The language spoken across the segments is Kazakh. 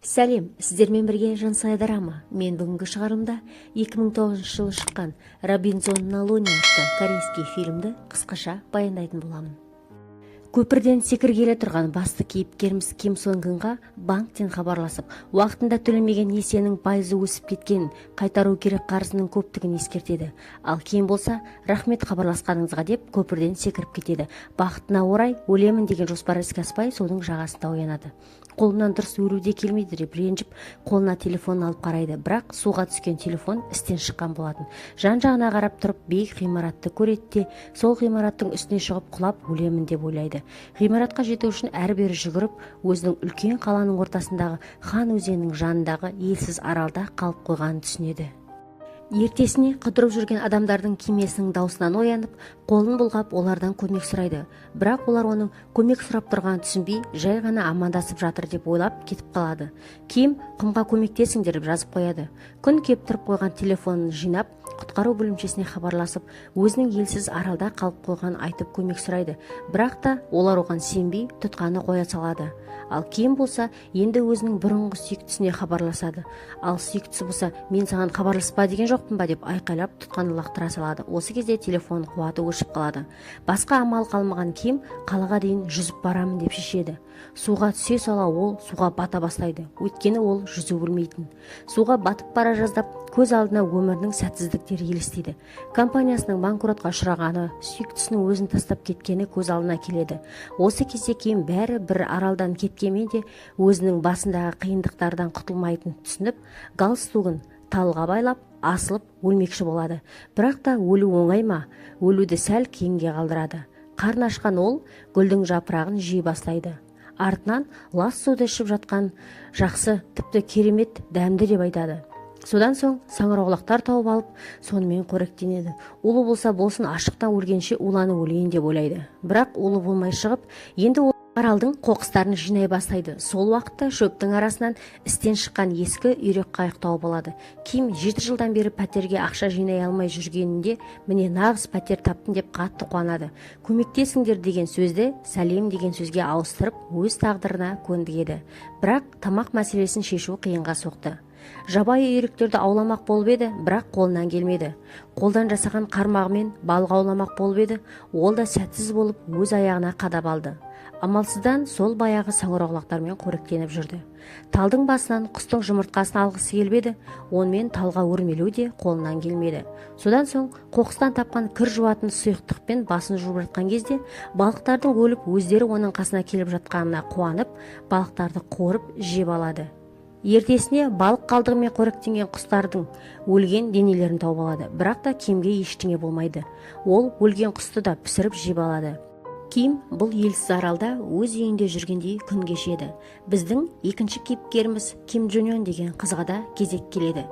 Сәлем, сіздермен бірге Жансая Драма. Мен бүгінгі шығарылымда 2009 жылы шыққан «Робинзон на Луне» атты корейский фильмді қысқаша баяндайтын боламын. Көпірден секіргелі тұрған басты кейіпкеріміз Ким Сон Гынға банктен хабарласып, уақытында төлемеген несиенің пайызы өсіп кеткенін, қайтару керек қарызының көптігін ескертеді. Ал Ким болса, «Рахмет хабарласқаныңызға» деп, көпірден секіріп кетеді. Бақытына орай, өлемін деген жоспары іске аспай, судың жағасында оянады. «Қолымнан дұрыс өлу де келмейді» деп ренжіп, қолына телефонын алып қарайды, бірақ суға түскен телефон істен шыққан болатын. Жан жағына қарап тұрып, биік ғимаратты көреді де, сол ғимараттың үстіне шығып құлап өлемін деп ойлайды. Ғимаратқа жету үшін әрі-бері жүгіріп, өзінің үлкен қаланың ортасындағы Хан өзенінің жанындағы елсіз аралда қалып қойғанын түсінеді. Ертесіне қыдырып жүрген адамдардың кемесінің даусынан оянып, қолын бұлғап, олардан көмек сұрайды. Бірақ олар оның көмек сұрап тұрғанын түсінбей, жай ғана амандасып жатыр деп ойлап, кетіп қалады. Ким құмға «Көмектесіңдер» деп жазып қояды. Күн кептіріп қойған телефонын жинап, құтқару бөлімшесіне хабарласып, өзінің елсіз аралда қалып қойғанын айтып, көмек сұрайды. Бірақ та олар оған сенбей, тұтқаны қоя салады. Ал Ким болса, енді өзінің бұрынғы сүйіктісіне хабарласады. Ал сүйіктісі болса, «Мен саған хабарласпа деген жоқпын ба?» деп айқайлап, тұтқаны лақтыра салады. Осы кезде телефон қуаты өшіп қалады. Басқа амал қалмаған Ким қалаға дейін жүзіп барамын деп шешеді. Суға түсе сала ол суға бата бастайды, өйткені ол жүзу білмейтін. Суға батып бара жаздап, көз алдына өмірінің сәтсіздіктері елестейді. Компаниясының банкротқа ұшырағаны, сүйіктісінің өзін тастап кеткені көз алдына келеді. Осы кезде Ким бәрі бір аралдан кеткенмен де, өзінің басындағы қиындықтардан құтылмайтынын түсініп, галстугін талға байлап, асылып өлмекші болады. Бірақ та өлу оңай ма? Өлуді сәл кейінге қалдырады. Қарны ашқан ол гүлдің жапырағын жей бастайды. Артынан лас суды ішіп жатқан, «Жақсы, тіпті керемет дәмді» деп айтады. Содан соң саңырауқұлақтар тауып алып, сонымен қоректенеді. Улы болса болсын, аштықтан өлгенше уланып өлейін деп ойлайды. Бірақ улы болмай шығып, енді ол аралдың қоқыстарын жинай бастайды. Сол уақытта шөптің арасынан істен шыққан ескі үйрек қайық тауып алады. Ким 7 жылдан бері пәтерге ақша жинай алмай жүргенінде, міне, нағыз пәтер таптым деп қатты қуанады. «Көмектесіңдер» деген сөзді «сәлем» деген сөзге ауыстырып, өз тағдырына көндігеді. Бірақ тамақ мәселесін шешу қиынға соқты. Жабайы үйректерді ауламақ болып еді, бірақ қолынан келмеді. Қолдан жасаған қармағымен балық ауламақ болып еді, ол да сәтсіз болып, өз аяғына қадап алды. Амалсыздан сол баяғы саңырауқұлақтармен қоректеніп жүрді. Талдың басынан құстың жұмыртқасын алғысы келіп еді, онымен талға өрмелеу де қолынан келмеді. Содан соң қоқыстан тапқан кір жуатын сұйықтықпен басын жуып жатқан кезде, балықтардың өліп, өздері оның қасына келіп жатқанына қуанып, балықтарды қуырып жеп алады. Ертесіне балық қалдығымен қоректенген құстардың өлген денелерін тауып алады. Бірақ та Кимге ештеңе болмайды, ол өлген құсты да пісіріп жеп алады. Ким бұл елсіз аралда өз үйінде жүргендей күн кешеді. Біздің екінші кейіпкеріміз Ким Джуньон деген қызға да кезек келеді.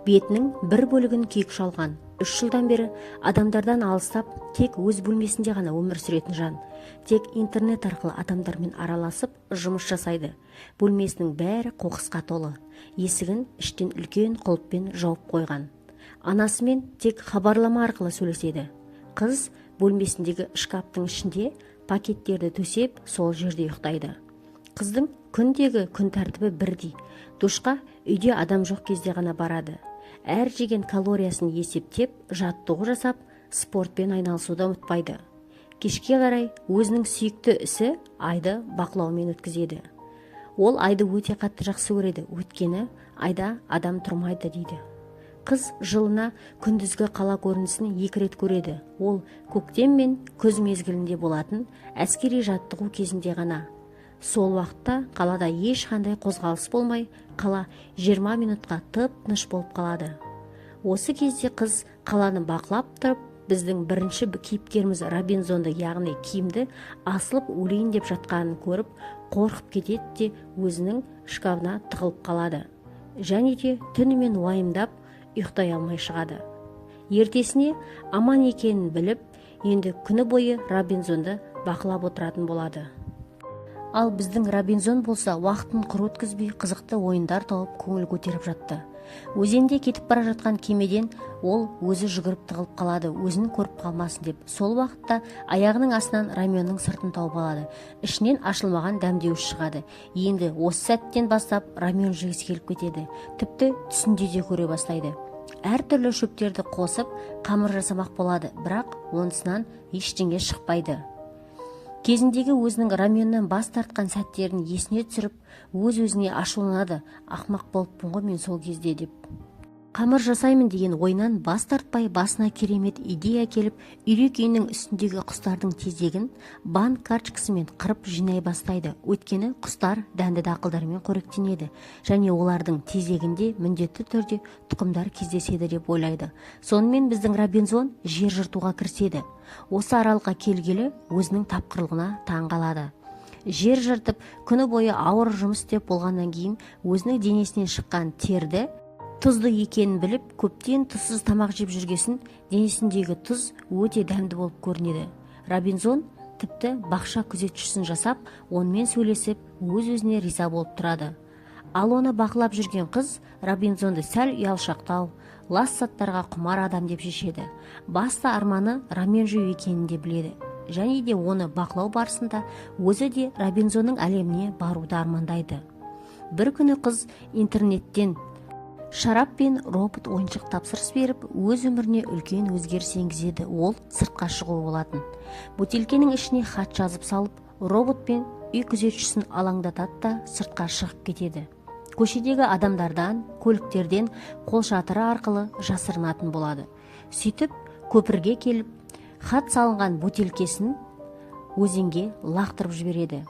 Бетінің бір бөлігін күйік шалған, 3 жылдан бері адамдардан алыстап, тек өз бөлмесінде ғана өмір сүретін жан. Тек интернет арқылы адамдармен араласып, жұмыс жасайды. Бөлмесінің бәрі қоқысқа толы, есігін іштен үлкен құлыппен жауып қойған. Анасымен тек хабарлама арқылы сөйлеседі. Қыз бөлмесіндегі шкафтың ішінде пакеттерді төсеп, сол жерде ұйықтайды. Қыздың күндегі күн тәртібі бірдей: душқа үйде адам жоқ кезде ғана барады, әр жеген калориясын есептеп, жаттығу жасап, спортпен айналысуды ұмытпайды. Кешке қарай өзінің сүйікті ісі айды бақылаумен өткізеді. Ол айды өте қатты жақсы көреді, өйткені айда адам тұрмайды дейді. Қыз жылына күндізгі қала көрінісін екі рет көреді. Ол көктем мен күз мезгілінде болатын әскери жаттығу кезінде ғана. Сол уақытта қалада ешқандай қозғалыс болмай, қала 20 минутқа тып-тыныш болып қалады. Осы кезде қыз қаланы бақылап тұрып, біздің бірінші кейіпкеріміз Робинзонды, яғни Кимді асылып өлейін деп жатқанын көріп, қорқып кетеді де, өзінің шкафына тығылып қалады және де түнімен уайымдап, ұйықтай алмай шығады. Ертесіне аман екенін біліп, енді күні бойы Робинзонды бақылап отыратын болады. Ал біздің Робинзон болса, уақытын құр өткізбей, қызықты ойындар тауып, көңіл көтеріп жатты. Өзенде кетіп бара жатқан кемеден ол өзі жүгіріп тығылып қалады, өзін көріп қалмасын деп. Сол уақытта аяғының астынан раменнің сыртын тауып алады. Ішінен ашылмаған дәмдеуіш шығады. Енді осы сәттен бастап рамен жегісі келіп кетеді. Тіпті түсінде де көре бастайды. Әртүрлі шөптерді қосып, қамыр жасамақ болады, бірақ онысынан ештеңе шықпайды. Кезіндегі өзінің раменнен бас тартқан сәттерін есіне түсіріп, өз-өзіне ашуланады. Ақмақ болыппын ғой мен сол кезде деп. Қамыр жасаймын деген ойынан бас тартпай, басына керемет идея келіп, үйрек үйінің үстіндегі құстардың тезегін банк карточкасымен қырып жинай бастайды. Өйткені құстар дәнді дақылдармен қоректенеді және олардың тезегінде міндетті түрде тұқымдар кездеседі деп ойлайды. Сонымен біздің Робинзон жер жыртуға кіріседі. Осы аралға келгелі өзінің тапқырлығына таң қалады. Жер жыртып, күні бойы ауыр жұмыс істеп болғаннан кейін өзінің денесінен шыққан терді тұзды екенін біліп, көптен тұзсыз тамақ жеп жүргесін денесіндегі тұз өте дәмді болып көрінеді. Робинзон тіпті бақша күзетшісін жасап, онымен сөйлесіп, өз-өзіне риза болып тұрады. Ал оны бақылап жүрген қыз Робинзонды сәл ұялшақтау, лас заттарға құмар адам деп шешеді. Басты арманы рамен жеу екенін де біледі. Және де оны бақылау барысында өзі де Робинзонның әлеміне баруды армандайды. Бір күні қыз интернеттен шарап пен робот ойыншық тапсырыс беріп, өз өміріне үлкен өзгеріс енгізеді. Ол сыртқа шығу болатын. Бөтелкенің ішіне хат жазып салып, робот пен үй күзетшісін алаңдатады да сыртқа шығып кетеді. Көшедегі адамдардан, көліктерден қолшатыры арқылы жасырынатын болады. Сөйтіп, көпірге келіп, хат салынған бөтелкесін өзенге лақтырып жібереді.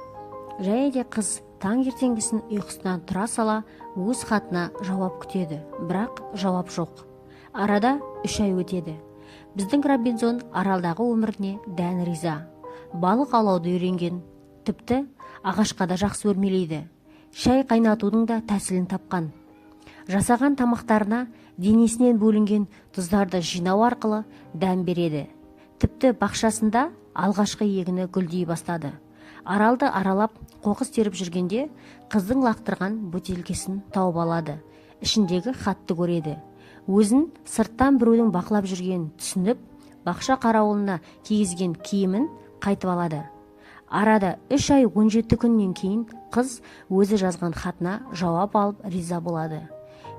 Және де қыз таңертеңгісін ұйқысынан тұра сала өз хатына жауап күтеді, бірақ жауап жоқ. Арада 3 ай өтеді. Біздің Робинзон аралдағы өміріне дән риза. Балық аулауды үйренген, тіпті ағашқа да жақсы өрмелейді. Шай қайнатудың да тәсілін тапқан. Жасаған тамақтарына денесінен бөлінген тұздарды жинау арқылы дәм береді. Тіпті бақшасында алғашқы егіні гүлдей бастады. Аралды аралап, қоқыс теріп жүргенде қыздың лақтырған бөтелкесін тауып алады. Ішіндегі хатты көреді. Өзін сырттан біреудің бақылап жүргенін түсініп, бақша қарауылына кигізген киімін қайтып алады. Арада 3 ай 17 күннен кейін қыз өзі жазған хатына жауап алып риза болады.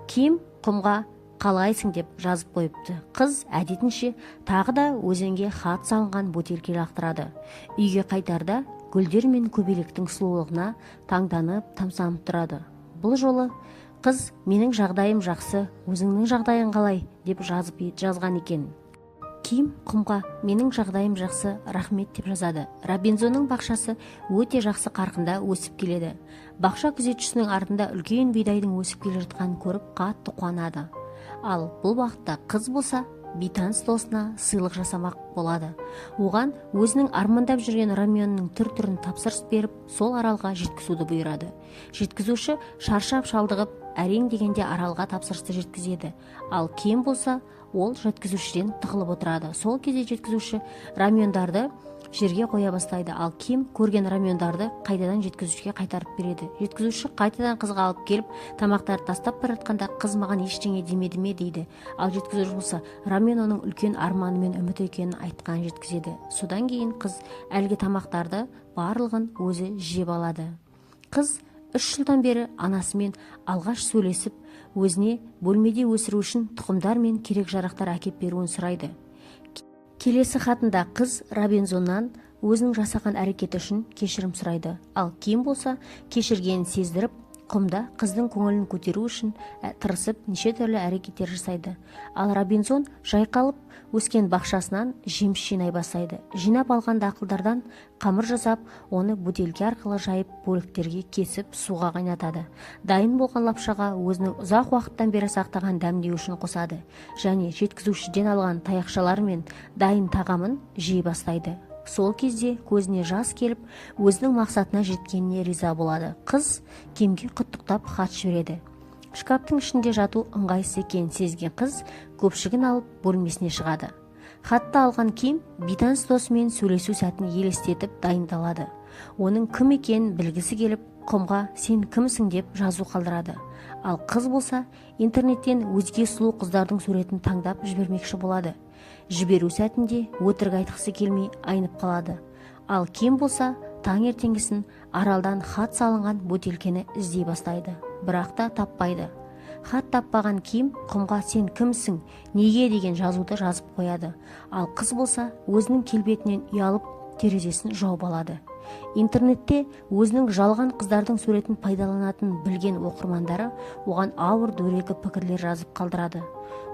Ким құмға қалайсың деп жазып қойыпты. Қыз әдетінше тағы да өзенге хат салынған бөтелке лақтырады. Үйге қайтарда гүлдер мен көбелектің сұлулығына таңданып, тамсанып тұрады. Бұл жолы қыз менің жағдайым жақсы, өзіңнің жағдайың қалай деп жазған екен. Ким құмға менің жағдайым жақсы, рахмет деп жазады. Робинзонның бақшасы өте жақсы қарқында өсіп келеді. Бақша күзетшісінің артында үлкен бидайдың өсіп келе жатқанын көріп қатты қуанады. Ал бұл уақытта қыз болса бейтаныс досына сыйлық жасамақ болады. Оған өзінің армандап жүрген раменнің түр-түрін тапсырыс беріп, сол аралға жеткізуді бұйырады. Жеткізуші шаршап шалдығып, әрең дегенде аралға тапсырысты жеткізеді. Ал кем болса, ол жеткізушіден тығылып отырады. Сол кезде жеткізуші рамендарды жерге қоя бастайды. Ал Ким көрген рамендарды қайтадан жеткізушіге қайтарып береді. Жеткізуші қайтадан қызға алып келіп, тамақтарды тастап бара жатқанда қыз маған ештеңе демеді ме дейді. Ал жеткізуші болса, рамен оның үлкен арманы мен үміті екенін айтқан жеткізеді. Содан кейін қыз әлгі тамақтарды барлығын өзі жеп алады. Қыз 3 жылдан бері анасымен алғаш сөйлесіп, өзіне бөлмеде өсіру үшін тұқымдар мен керек-жарақтар әкеп беруін сұрайды. Келесі хатында қыз Робинзоннан өзінің жасаған әрекеті үшін кешірім сұрайды. Ал Ким болса, кешіргенін сездіріп, құмда қыздың көңілін көтеру үшін тырысып неше түрлі әрекеттер жасайды. Ал Робинзон жайқалып өскен бақшасынан жеміс жинай бастайды. Жинап алған дақылдардан қамыр жасап, оны бөтелке арқылы жайып, бөліктерге кесіп, суға қайнатады. Дайын болған лапшаға өзінің ұзақ уақыттан бері сақтаған дәмдеуішін қосады және жеткізушіден алған таяқшалар мен дайын тағамын жей бастайды. Сол кезде көзіне жас келіп, өзінің мақсатына жеткеніне риза болады. Қыз Кимге құттықтап хат жібереді. Шкаптың ішінде жату ыңғайсыз екенін сезген қыз көпшігін алып бөлмесіне шығады. Хатты алған Ким бейтаныс досымен сөйлесу сәтін елестетіп дайындалады. Оның кім екенін білгісі келіп, құмға «Сен кімсің?» деп жазу қалдырады. Ал қыз болса, интернеттен өзге сұлу қыздардың суретін таңдап жібермекші болады. Жіберу сәтінде өтірік айтқысы келмей, айнып қалады. Ал Ким болса, таңертеңгісін аралдан хат салынған бөтелкені іздей бастайды, бірақ та таппайды. Хат таппаған Ким құмға «Сен кімсің? Неге?» деген жазуды жазып қояды. Ал қыз болса, өзінің келбетінен ұялып, терезесін жауып алады. Интернетте өзінің жалған қыздардың суретін пайдаланатынын білген оқырмандары оған ауыр дөрекі пікірлер жазып қалдырады.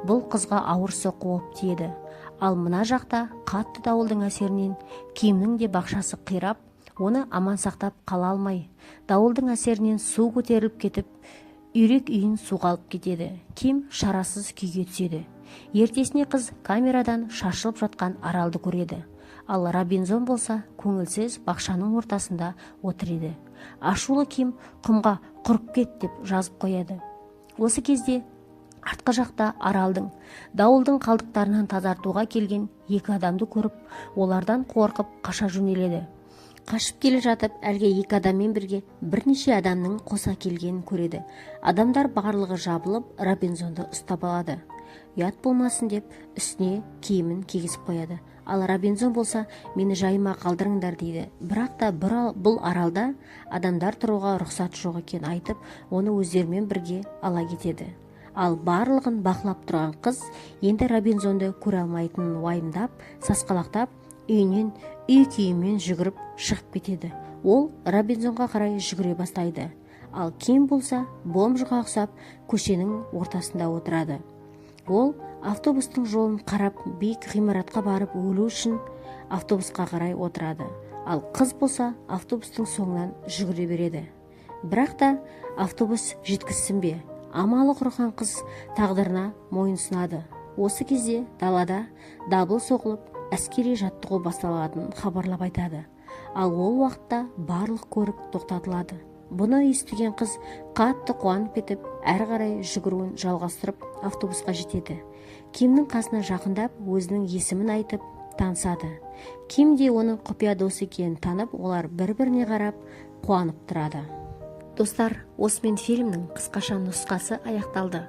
Бұл қызға ауыр соққы болып тиеді. Ал мына жақта қатты дауылдың әсерінен Кимнің де бақшасы қирап, оны аман сақтап қала алмай, дауылдың әсерінен су көтеріліп кетіп, үйрек үйін суға алып кетеді. Ким шарасыз күйге түседі. Ертесіне қыз камерадан шашылып жатқан аралды көреді. Ал Робинзон болса, көңілсіз бақшаның ортасында отыр еді. Ашулы Ким құмға «Құрып кет» деп жазып қояды. Осы кезде артқы жақта аралдың дауылдың қалдықтарынан тазартуға келген екі адамды көріп, олардан қорқып қаша жөнеледі. Қашып келе жатып, әлгі екі адаммен бірге бірнеше адамның қоса келгенін көреді. Адамдар барлығы жабылып, Робинзонды ұстап алады. Ұят болмасын деп, үстіне киімін кигізіп қояды. Ал Робинзон болса, «Мені жайыма қалдырыңдар», – дейді. Бірақ та бұл аралда адамдар тұруға рұқсат жоқ екенін айтып, оны өздерімен бірге ала кетеді. Ал барлығын бақылап тұрған қыз енді Робинзонды көре алмайтынын уайымдап, сасқалақтап, үйінен үй киіммен жүгіріп шығып кетеді. Ол Робинзонға қарай жүгіре бастайды. Ал Ким болса, бомжға ұқсап, көшенің ортасында отырады. Ол автобустың жолын қарап, биік ғимаратқа барып өлу үшін автобусқа қарай отырады. Ал қыз болса, автобустың соңынан жүгіре береді. Бірақ та автобус жеткізсін бе? Амалы құрыған қыз тағдырына мойынсұнады. Осы кезде далада дабыл соғылып, әскери жаттығу басталатынын хабарлап айтады. Ал ол уақытта барлық көлік тоқтатылады. Бұны естіген қыз қатты қуанып кетіп, әрі қарай жүгіруін жалғастырып, автобусқа жетеді. Кимнің қасына жақындап, өзінің есімін айтып танысады. Ким де оның құпия досы екенін танып, олар бір біріне қарап қуанып тұрады. Достар, осымен фильмнің қысқаша нұсқасы аяқталды.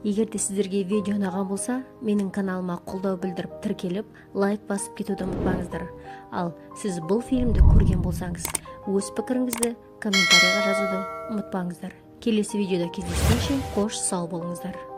Егер де сіздерге видео ұнаған болса, менің каналыма қолдау білдіріп, тіркеліп, лайк басып кетуді ұмытпаңыздар. Ал сіз бұл фильмді көрген болсаңыз, өз пікіріңізді комментарийға жазуды ұмытпаңыздар. Келесі видеода кездескенше, қош сау болыңыздар.